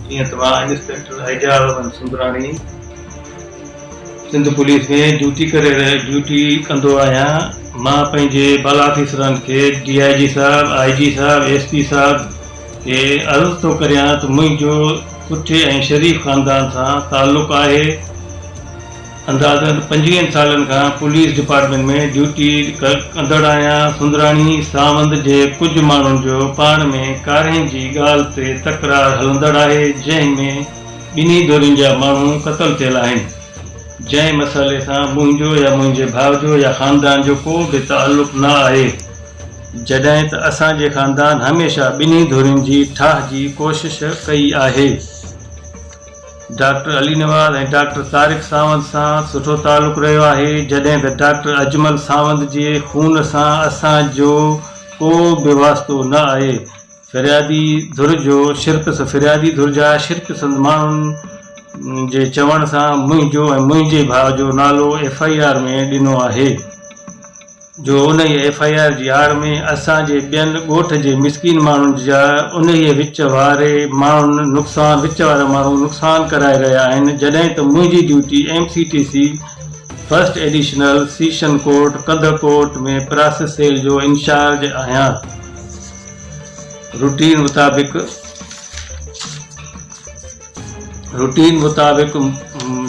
جيئن ته مان inspector Ijaz Ahmed Sundrani Sindh police ۾ duty ڪري ڊيوٽي ڪندو آهيان. مان پنهنجي بالا آفيسرن کي ڊي I جي صاحب، آء جي صاحب، ايس پي صاحب کي عرض ٿو ڪريان ته منهنجو سٺي ۽ شريف خاندان سان تعلق آهي. اندازن پنجويهن سالن کان پوليس ڊپارٽمينٽ ۾ ڊيوٽي ڪندڙ آهيان. سندراڻي ساوند جي ڪجهه ماڻهن جو پاڻ ۾ ڪارنهن جي ڳالهه تي تڪرار هلندڙ آهي جنهن ۾ ٻنهي ڌرين جا ماڻهو قتل ٿيل آهن. جنهن مسئلي سان منهنجو يا منهنجي ڀاء جو يا خاندان جو ڪو به تعلق نه آهي. جڏهن ته اسان جي خاندان هميشه ٻنهي ڌرين جي ٺاهه جي ڪوشش ڪئي آهي. ڊاڪٽر علي نواز ۽ ڊاڪٽر طارق ساوند سان سٺو تعلق رهيو آهي، جڏهن ته ڊاڪٽر اجمل ساوند جي خون سان اسان جو ڪو به واسطو نه آهي. فريادي ڌر جو شرپس فريادي ڌر جا شرپسند ماڻهن جي چوڻ سان منهنجو ۽ منهنجي ڀاء جو نالو ايف I R ۾ ڏنو آهي. جو انهيء ايف I R جي آڙ ۾ اسان جي ٻين ڳوٺ جي مسڪين ماڻهن جا انهيء وچ واري ماڻهن نقصان وچ وارا ماڻهو نقصان ڪرائي رهيا آهن جڏهن ته منهنجي duty M C T C first additional session court Kandhkot ۾ process cell جو انچارج آهيان روٽين مطابق روٽين مطابق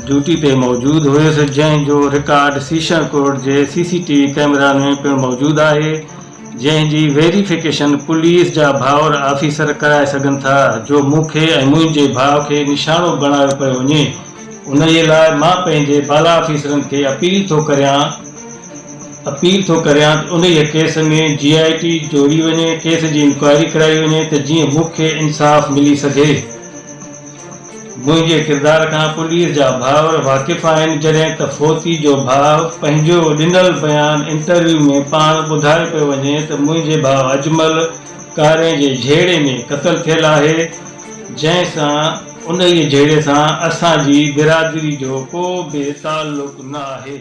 ڊيوٽي تي موجود هيس جنهن جو رڪارڊ سيشن ڪورٽ جي سي سي ٽي وي ڪئميرائن ۾ پڻ موجود آهي جنهن جي ويريفڪيشن پوليس جا ڀائر آفيسر ڪرائي سگهن ٿا جو مون کي ۽ منهنجي ڀاء کي نشانو بڻايو پيو وڃي انهي لاء مان پنهنجي بالا آفيسرن کي اپيل ٿو ڪريان اپيل ٿو ڪريان ته انهيء ڪيس ۾ جي آء ٽي جوڙي وڃي، ڪيس جي انڪوائري ڪرائي وڃي ته جيئن مون کي انصاف ملي سگهي. منهنجي ڪردار کان پوليس جا ڀائر واقف آهن، جڏهن ته فوتي جو ڀاء پنهنجو ڏنل بيان انٽرويو ۾ پاڻ ٻڌائي پيو وڃي ته منهنجي ڀاء اجمل ڪارين جي جهيڙي ۾ قتل ٿيل آهي، جنهن سان انهيء جهيڙي سان اسان جي برادري جو ڪو به تعلق نه آهي.